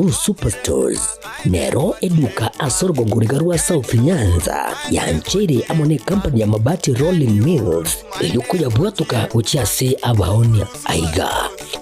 Uhuru Superstores nero eduka ase orogongo riga rwa South Nyanza yancheire amo necompany ya Mabati Rolling Mills eyio koyabwatoka gochia ase abaonia. Aiga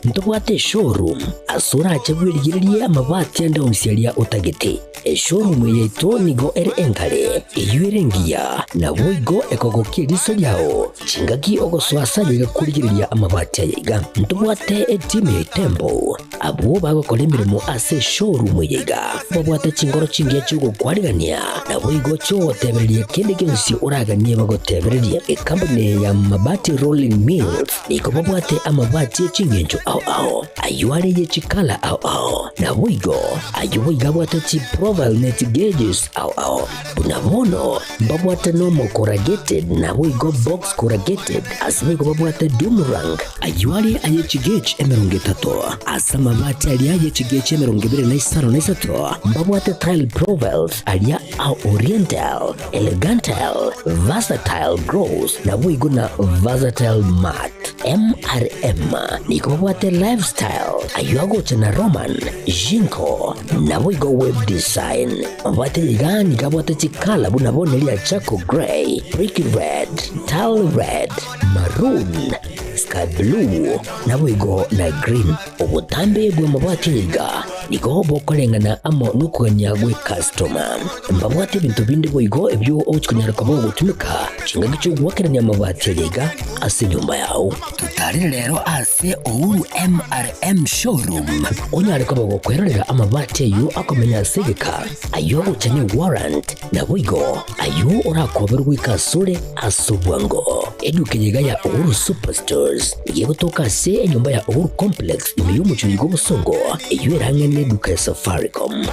ntobwate eshowroom ase orache bwerigererie amabati ande onsi aria otagete. Eshowroom eye yaito nigo ere enkare, eyio ere engiya, naboigo ekogokia eriso riao chingaki ogosoa ase aye iga korigereria amabati aya iga. Ntobwate etimu ya Itembo Abwo bagokora emeremo ase eshowroom eye iga babwate chingoro chingiya chi'ogokwarigania, naboigo chi'ogotebereria kende gionsi oraganie bagotebererie. Ekampuni eye ya Mabati Rolling Mills nigo babwate amabati e chingencho ao ao, ayio are ye chikala ao ao, naboigo ayio boigo abwate chiprofile ne chigauges ao ao. Buna bono mbabwate normal corrugated naboigo box corrugated, ase boigo babwate doom rank, Ayio are aye chigech 30, ase amabati aria aye chigech 23 mbabwate tile profiles aria a oriental, elegantile, versatile gloss, naboigo na versatile matte. MRM nigo babwate lifestyle, ayio agocha na Roman, Jinko, naboigo web design. Mabwate iga nigo abwate chikala buna bono eria charcoal grey, brick red, tile red, maroon, sky blue, naboigo na green. Obotambe bw'amabati iga nigo bokoreng'ana amo nokogania gw'ekastoma. Mbabwate ebinto binde boigo ebio ogochia konyara koba ogotumeka chingaki chi'ogoakerania amabati aya iga ase enyomba yao. Totarere rero ase Uhuru MRM Showroom onyare koba gokwerorera amabati ayio akomenya ase egeka, ayio agocha ne warrant, Naboigo ayio orakoberwe goika asore ase obwango. Eduka eye iga ya Uhuru Superstores nigo egotoka ase enyomba ya Uhuru Complex ime y'omochie oiga obosongo, eyio ere ang'e neduka ya Safaricom.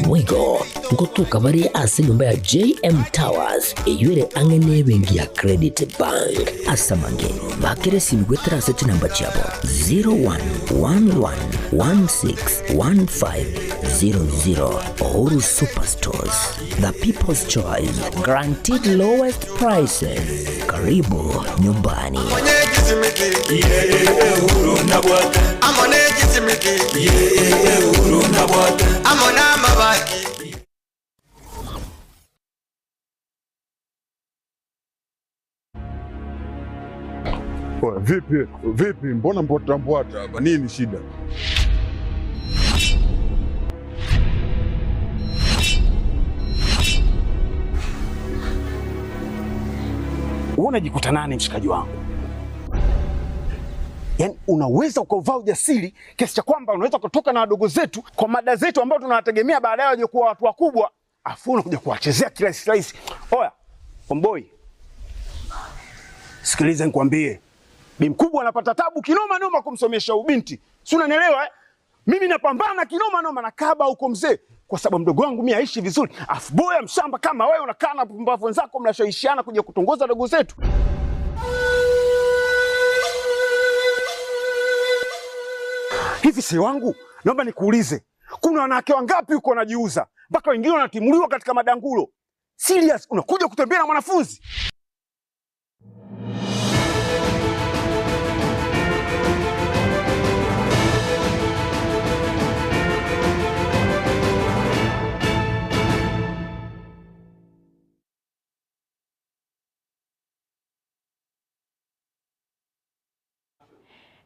Boigo ngotoka bare ase enyomba ya JM Towers eyio ere ang'e nebenki ya Credit Bank. Ase amange, bakera esimi goetera ase chinamba chiabo 0111161500. Uhuru Superstores, the people's choice, guaranteed lowest prices. Karibu nyumbani. Oya, vipi vipi, mbona mbwata mbwata hapa? Nini shida? Wewe unajikuta nani mshikaji wangu? Yaani unaweza ukauvaa ujasiri kiasi cha kwamba unaweza kutoka na wadogo zetu kwa mada zetu ambao tunawategemea baadaye waje kuwa watu wakubwa, afu unakuja kuwachezea kirahisi rahisi. Oya, omboi, sikiliza nikwambie, bi mkubwa anapata tabu kinoma noma kumsomesha ubinti, si unanielewa eh? Mimi napambana kinoma noma na kaba huko mzee, kwa sababu mdogo wangu mimi aishi vizuri, afu boya mshamba kama wewe unakaa na pumbavu wenzako mnashawishiana kuja kutongoza dogo zetu. Hivi si wangu, naomba nikuulize, kuna wanawake wangapi huko wanajiuza mpaka wengine wanatimuliwa katika madangulo? Serious, unakuja kutembea na mwanafunzi?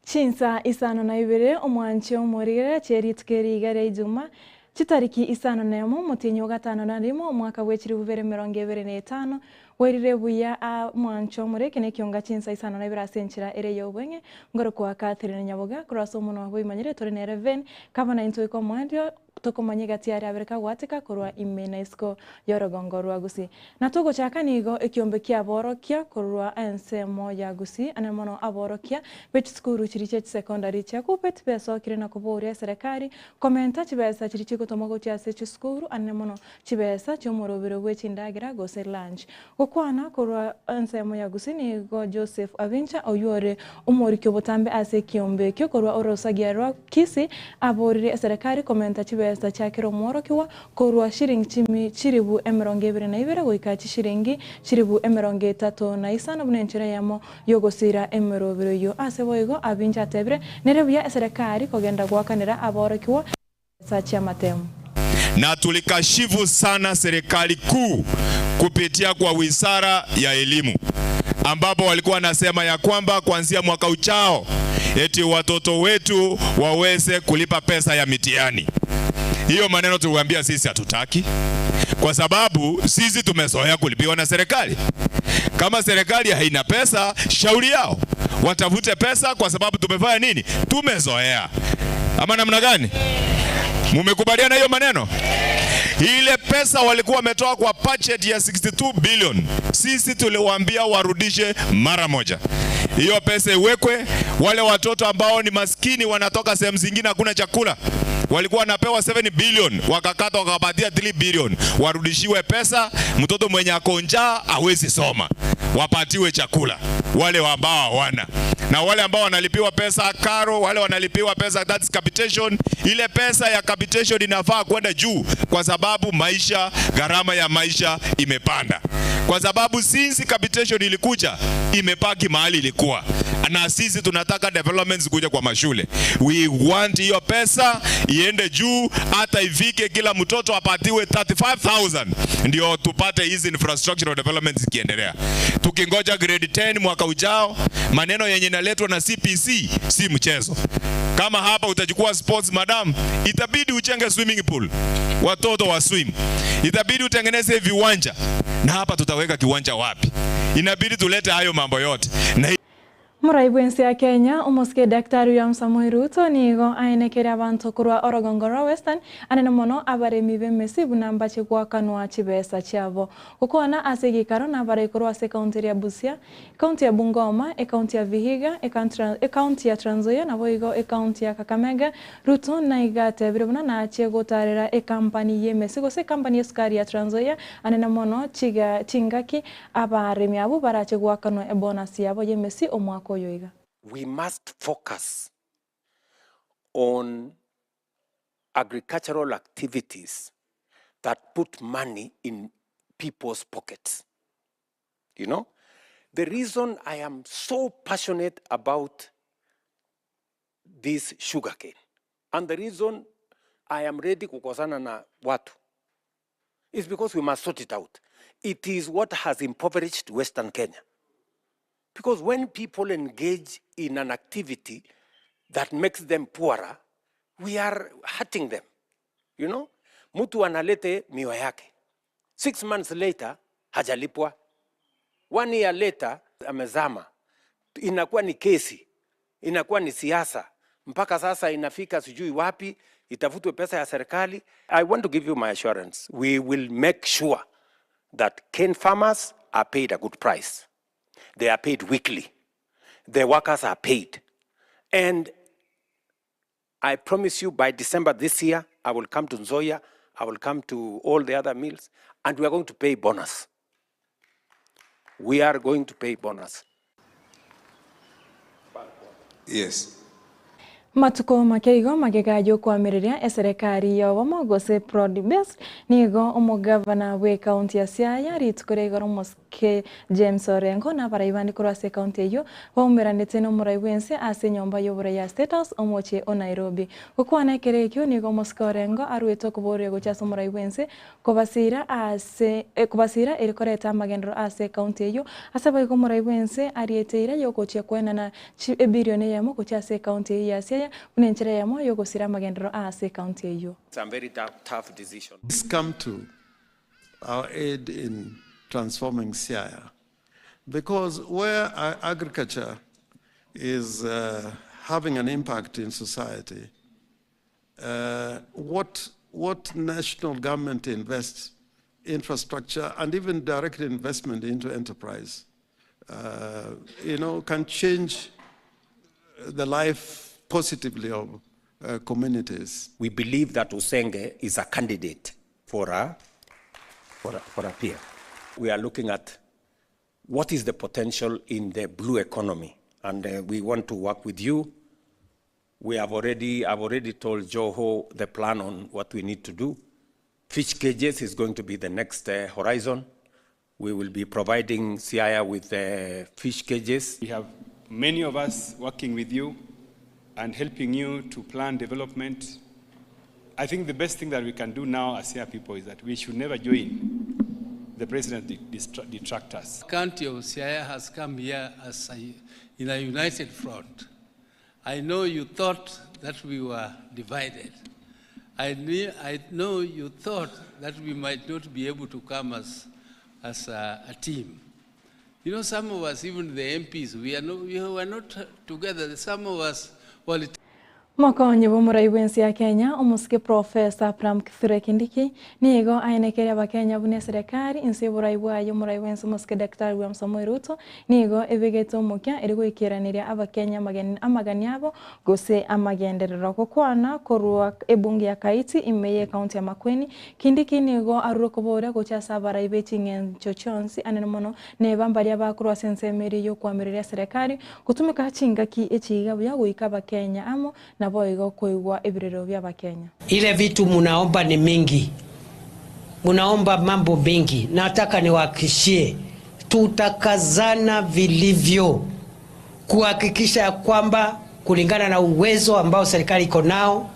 Chinsa isano na ibere omwanche omorigera chie rituko eri iga ria Ijuma, chitariki isano na emo omotienyi o gatano na rimo omwaka bwe chilifu bibere emerongo ebere na etano, Bwairire buya aa mwancho omore eke nekionga chinsa isano na ibere ase enchera ere y'obweng'e, ngorokwa Catherine Nyaboga, korwa ase omonwa bweimanyire tore nere Ven, Gavana intwe ikomoendio tokomanya egati aria abere kagwateka korwa ime na isiko y'orogongo rwa Gusii. Na togochaka nigo ekiombe kiaborokia korwa ensemo ya Gusii ane mono aborokia be chisukuru chiria chia chisecondary chia Kuppet besokire na koboria eserekari komenta chibesa chiria chigotomwa gochia ase chisukuru ane mono Chibesa chi'omorobero bwe chindagera gose lunch. Gokwana korwa ensemo ya Gusii nigo Joseph Abincha oyio ore omoriki obotambe ase ekiombe ekio korwa orosagia rwa Kisii aborire eserekari komenta chibesa chia kera omworokigwa korwa shilingi chimi chilibu 22 goika chishilingi chilibu 35 buna enchera eyemo y'ogosira emerobero eyio. Ase boigo Abincha atebire nere buya eserekari kogenda goakanera aborokigwa. Chi'amatemu. Na tulikashifu sana serikali kuu kupitia kwa wizara ya elimu, ambapo walikuwa wanasema ya kwamba kuanzia mwaka uchao eti watoto wetu waweze kulipa pesa ya mitihani. Hiyo maneno tuliwaambia sisi hatutaki, kwa sababu sisi tumezoea kulipiwa na serikali. Kama serikali haina pesa, shauri yao, watafute pesa, kwa sababu tumefanya nini? Tumezoea. Ama namna gani? Mumekubaliana hiyo maneno? Ile pesa walikuwa wametoa kwa budget ya 62 billion, sisi tuliwaambia warudishe mara moja. Hiyo pesa iwekwe. Wale watoto ambao ni maskini wanatoka sehemu zingine, hakuna chakula, walikuwa wanapewa 7 billion, wakakata wakawapatia 3 billion, warudishiwe pesa. Mtoto mwenye ako njaa hawezi soma, wapatiwe chakula wale ambao hawana na wale ambao wanalipiwa pesa karo, wale wanalipiwa pesa that's capitation. Ile pesa ya capitation inafaa kwenda juu, kwa sababu maisha, gharama ya maisha imepanda, kwa sababu since capitation ilikuja imepaki mahali ilikuwa, na sisi tunataka developments kuja kwa mashule. We want hiyo pesa iende juu, hata ifike kila mtoto apatiwe 35000 ndio tupate hizi infrastructural developments zikiendelea. Tukingoja grade 10 mwaka ujao, maneno yenye inaletwa na CPC si mchezo. Kama hapa utachukua sports madam, itabidi uchenge swimming pool, watoto wa swim, itabidi utengeneze viwanja, na hapa tutaweka kiwanja wapi? Inabidi tulete hayo mambo yote na Morai bw'ense ya Kenya, omosike Daktari William Samoei Ruto nigo aenekire abanto korwa orogongo rwa Western anene mono abaremi b'emesi buna mbache gwakanwa chibesa chiabo. Gokwana ase egekaro nabare korwa ase ekaunti eria ya Busia, ekaunti ya Bungoma, ekaunti ya Vihiga, ekaunti ya Trans Nzoia naboigo ekaunti ya Kakamega, Ruto naiga atebire buna nachie gotarera ekampani y'emesi gose ekampani y'esukari ya Trans Nzoia anene mono chiga chingaki abaremi abwo barache gwakanwa ebonus yabo y'emesi omwaka oyo iga. We must focus on agricultural activities that put money in people's pockets. You know, the reason I am so passionate about this sugarcane and the reason I am ready kukosana na watu is because we must sort it out. It is what has impoverished Western Kenya. Because when people engage in an activity that makes them poorer, we are hurting them. You know? Mtu analete miwa yake. 6 months later, hajalipwa. One year later, amezama. Inakuwa ni kesi, inakuwa ni siasa. Mpaka sasa inafika sijui wapi, itafutwe pesa ya serikali. I want to give you my assurance. We will make sure that cane farmers are paid a good price. They are paid weekly. The workers are paid. And I promise you by December this year, I will come to Nzoia, I will come to all the other mills, and we are going to pay bonus. We are going to pay bonus. Yes. Matuko make igo magega okoamereria eserekari ya obomo gose broad based nigo omogavana bwe ekaunti ya Siaya rituko ria igoro omosike James Orengo na abarai bande korwa ase ekaunti eywo baumeranete na omorai bwense ase enyomba ya oborai ya State House omochie o Nairobi. Gokwana ekero ekio nigo omosike Orengo arwete okoboria gochia ase omorai bwense kobasira ase kobasira eri koreta amagendero ase ekaunti eywo ase boigo omorai bwense arieteire yogochia koenana ebilioni eyemo gochia ase ekaunti eywo ya Siaya buna enchera eyemo yogosira amagendero ase ekaunti eywo. Some very tough, tough decision. This come to our aid in transforming Siaya. Because where agriculture is having an impact in society, what national government invests, infrastructure, and even direct investment into enterprise, can change the life positively of communities. We believe that Usenge is a candidate for a peer. We are looking at what is the potential in the blue economy, and we want to work with you. I've already told Joho the plan on what we need to do. Fish cages is going to be the next horizon. We will be providing Siaya with fish cages. We have many of us working with you and helping you to plan development I think the best thing that we can do now as Siaya people is that we should never join the president's detractors. County of Siaya has come here as in a united front. I know you thought that we were divided. I know you thought that we might not be able to come as a team. You know, some of us, even the MPs, we were not together. Some of us were... Mokonyi bw'omorai bw'ensi ya Kenya omosike Professor Abraham Kithure Kindiki nigo aenekeire abakenya buna eserekari inse y'oborai bwaye omorai bw'ensi omosike Daktari William Samoei Ruto nigo ebegete omokia eri goikeraneria abakenya amagani abo gose amagenderero gokwana korwa ebunge ya Kaiti ime ye county ya Makueni. Kindiki nigo arure koboria gocha ase abarai be ching'encho chionsi anene mono neba mbaria bakorwa ase ensemo eria yokoamereria serikali gotumeka chingaki echiga buya goika abakenya amo na boigo koigwa ebirero bya abakenya. Ile vitu munaomba ni mingi, munaomba mambo mingi. Nataka niwahakikishie tutakazana vilivyo kuhakikisha ya kwamba kulingana na uwezo ambao serikali iko nao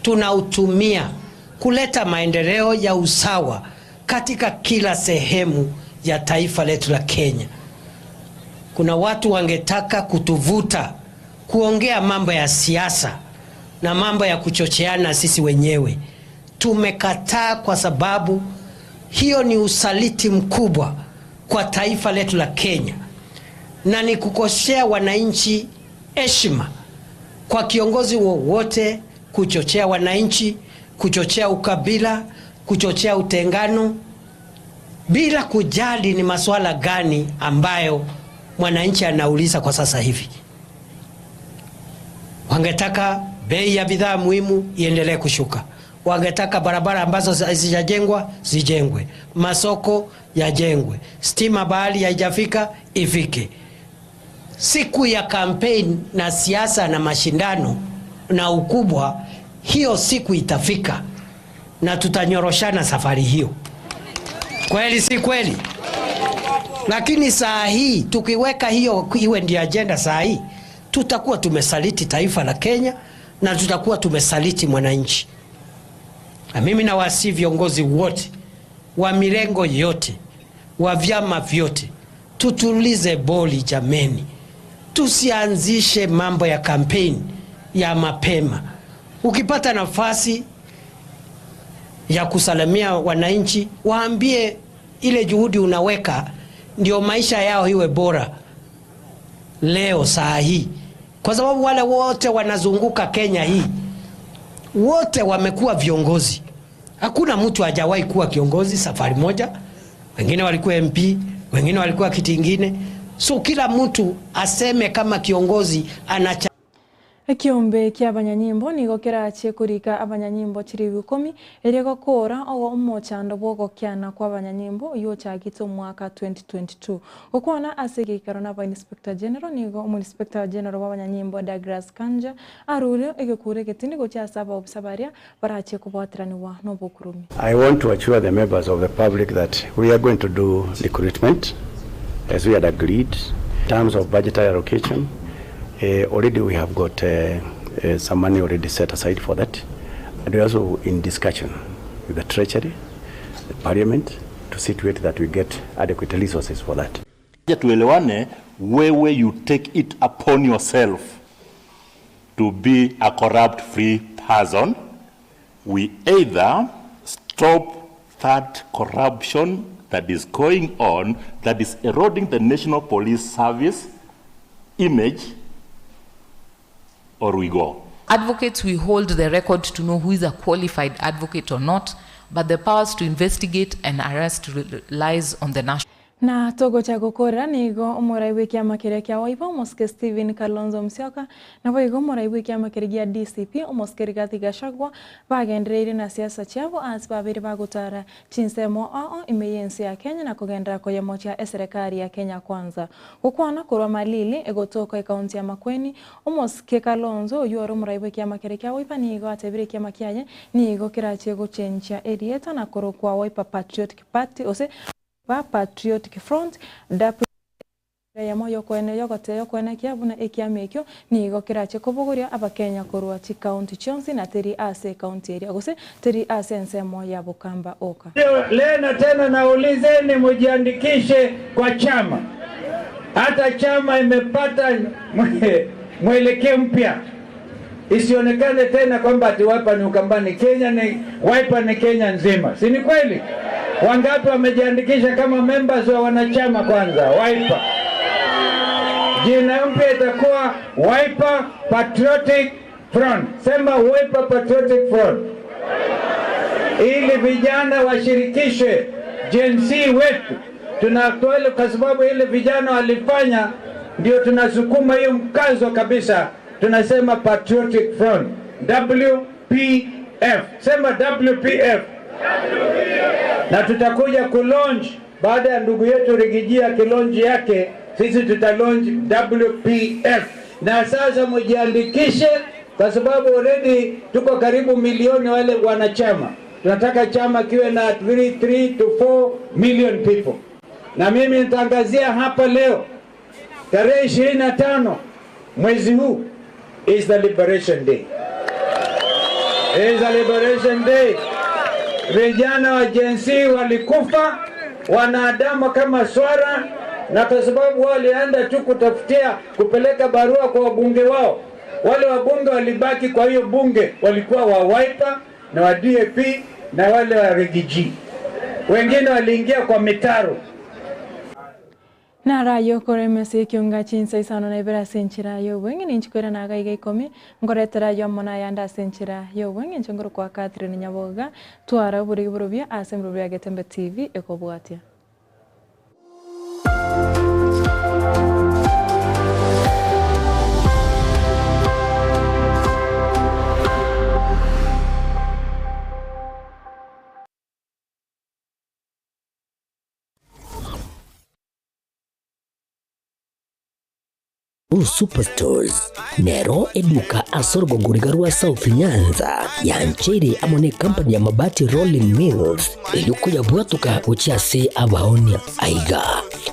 tunautumia kuleta maendeleo ya usawa katika kila sehemu ya taifa letu la Kenya. Kuna watu wangetaka kutuvuta kuongea mambo ya siasa na mambo ya kuchocheana sisi wenyewe. Tumekataa kwa sababu hiyo ni usaliti mkubwa kwa taifa letu la Kenya na ni kukosea wananchi heshima kwa kiongozi wowote kuchochea wananchi, kuchochea ukabila, kuchochea utengano bila kujali ni masuala gani ambayo mwananchi anauliza kwa sasa hivi. Wangetaka bei ya bidhaa muhimu iendelee kushuka, wangetaka barabara ambazo hazijajengwa zijengwe, masoko yajengwe, stima bahali haijafika ifike. Siku ya kampeni na siasa na mashindano na ukubwa, hiyo siku itafika na tutanyoroshana safari hiyo. Kweli si kweli? Lakini saa hii tukiweka hiyo iwe ndio agenda saa hii, tutakuwa tumesaliti taifa la Kenya na tutakuwa tumesaliti mwananchi. Na mimi nawasihi viongozi wote wa mirengo yote, wa vyama vyote, tutulize boli jameni. Tusianzishe mambo ya kampeni ya mapema. Ukipata nafasi ya kusalimia wananchi, waambie ile juhudi unaweka ndio maisha yao iwe bora leo saa hii, kwa sababu wale wote wanazunguka Kenya hii wote wamekuwa viongozi. Hakuna mtu hajawahi kuwa kiongozi safari moja. Wengine walikuwa MP, wengine walikuwa kiti ingine. So kila mtu aseme kama kiongozi anacha Ekiombe kia abanyanyimbo nigo kerache korika abanyanyimbo chiribu 10 eria gokora ogo omochando bwogokiana kwa abanyanyimbo oyo ochagete omwaka 2022. Gokwana ase egeikaro na aba Inspector General nigo omo Inspector General bwa abanyanyimbo Douglas Kanja arure egekure egetindi gochia ase abaobisa baria barache kobwateraniwa na obokurumi. I want to assure the members of the public that we are going to do recruitment as we had agreed. In terms of budgetary allocation, already we have got some money already set aside for that. And we are also in discussion with the Treasury, the Parliament, to see to it that we get adequate resources for that. Tuelewane, wewe you take it upon yourself to be a corrupt-free person. We either stop that corruption that is going on, that is eroding the National Police Service image, or we go. Advocates, we hold the record to know who is a qualified advocate or not, but the powers to investigate and arrest lies on the national. Na togocha gokora nigo omorai bwa ekiama keria kia Wiper omosike Stephen Kalonzo Musyoka nabo igo omorai bwa ekiama keria gia DCP omosike Rigathi Gachagua bagendereire na siasa chiabo ase babere bagotara chinsemo ao ime y'ense ya Kenya na kogendera koyemochia eserekari ya Kenya Kwanza. Gokwana korwa Malili egotoka ekaunti ya Makueni omosike Kalonzo oyo ore omorai bwa ekiama keria kia Wiper nigo atebire ekiama kiaye nigo kerachie gochenchia erieta na korokwa Wiper Patriotic Party ose ba Patriotic Front Eyemo yokoenekia buna ekiama ekio nigo kerache kobogoria Abakenya korwa chikaunti chionsi na teri ase ekaunti eria gose teri ase ensemo ya Bokamba oka. Lena tena naulizeni mujiandikishe kwa chama. Hata chama imepata mwelekeo mpya, isionekane tena kwamba ati Wiper ni Ukambani. Kenya ni Wiper ni Kenya nzima, si ni kweli? Wangapi wamejiandikisha kama members wa wanachama? Kwanza Wiper, jina mpya itakuwa Wiper Patriotic Front. Sema Wiper Patriotic Front, ili vijana washirikishwe, Gen Z wetu tunatoa, kwa sababu ile vijana walifanya, ndio tunasukuma hiyo mkazo kabisa, tunasema Patriotic Front WPF. Sema WPF. Na tutakuja kulaunch baada ya ndugu yetu Rigijia akilaunch yake, sisi tutalaunch WPF. Na sasa mjiandikishe, kwa sababu already tuko karibu milioni wale wanachama. Tunataka chama kiwe na 3 to 4 million people, na mimi nitangazia hapa leo tarehe 25 mwezi huu is the liberation day, is the liberation day. Vijana wa Gen Z walikufa, wanadamu kama swara, na kwa sababu walienda tu kutafutia kupeleka barua kwa wabunge wao. Wale wabunge walibaki kwa hiyo bunge walikuwa wa Wiper na wa DAP na wale wa Rigiji, wengine waliingia kwa mitaro. Narayo koremese ekiunga chinsa isano na ibere ase enchera ya obweng'e ninchikwera naga iga ikomi nkoretera ayo amo nayande ase enchera ya obweng'e inche nkorokwa Catherine Nyaboga twara oborigi borobia ase emerobio ya Getembe TV ekobwatia. Superstores nero eduka ase orogongo riga rwa South Nyanza yancheire amo ne company ya Mabati Rolling Mills erio koyabwatoka gochia ase abaonia. Aiga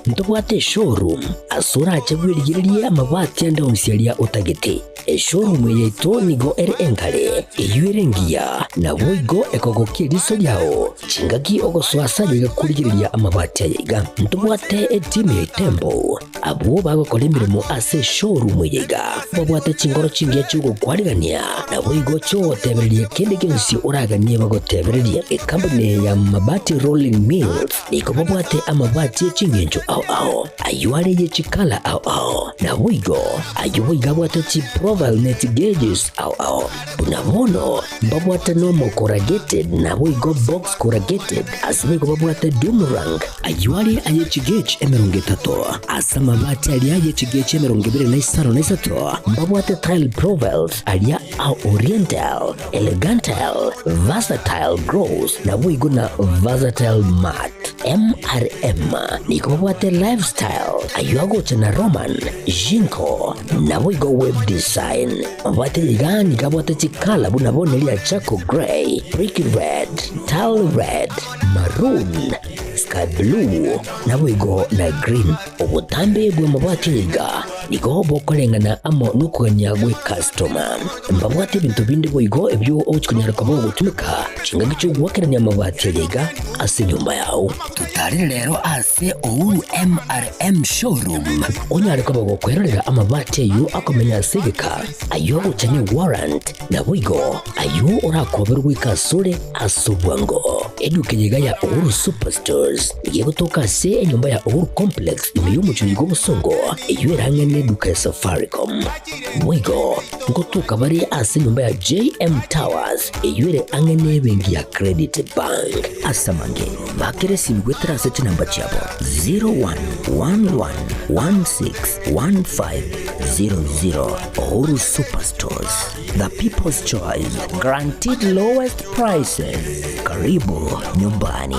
ntobwate eshowroom ase orache bwerigererie amabati ande onsi aria otagete. Eshowroom eye yaito nigo ere enkare eyio ere engiya naboigo ekogokia eriso riao chingaki ogosoa ase aye igakorigereria amabati aya iga. Ntobwate etimu ya Itembo abwo bagokora emeremo ase eshowroom eye iga babwate chingoro chingiya chiogokwarigania naboigo chiogotebereria kende gionsi oraganie bagotebereria. Ekampuni ya Mabati Rolling Mills nigo babwate amabati echingencho ao ao aywo are ye chikala ao ao naboigo aywo boigo abwate chiprofile net gauges ao ao buna bono mbabwate normal corrugated naboigo box corrugated ase boigo babwate doomerang aywo are aye chigauge emerongo etato ase amabati aria aye chigauge emerongo ebere na isano na isato mbabwate tile profiles aria a oriental elegantal versatile gross naboigo na versatile mat MRM nigo babwate lifestyle aywo agocha na Roman Jinko naboigo web design mabwate iga nigo abwate chikala buna bono eria charcoal grey brick red tile red maroon sky blue naboigo na green. Obotambe bwa mabwate iga nigo bokoreng'ana amo nokogania gwe customer mbabwate ebinto binde boigo ebio ogochikonyara koba ogotumeka chingaki chiogwakerania amabati aya iga ase enyomba yao. Totarire rero ase Uhuru MRM showroom onyare koba gokwerorera amabati ayo akomenya ase egeka ayo agocha ne warrant naboigo ayo orakoberwa goika asore ase obwango. Eduka eye iga ya Uhuru Superstores nigo egotoka ase enyomba ya Uhuru Complex ime y'omochori bwa obosongo eywo erang'ane eduka ya Safaricom. Boigo ngotoka bare ase enyomba ya JM Towers eywo ere ang'e na ebenki ya Credit Bank. Ase amange bakere esimi goetera ase chinamba chiabo 0111161500. Uhuru Superstores, the people's choice, guaranteed lowest prices. Karibu nyumbani.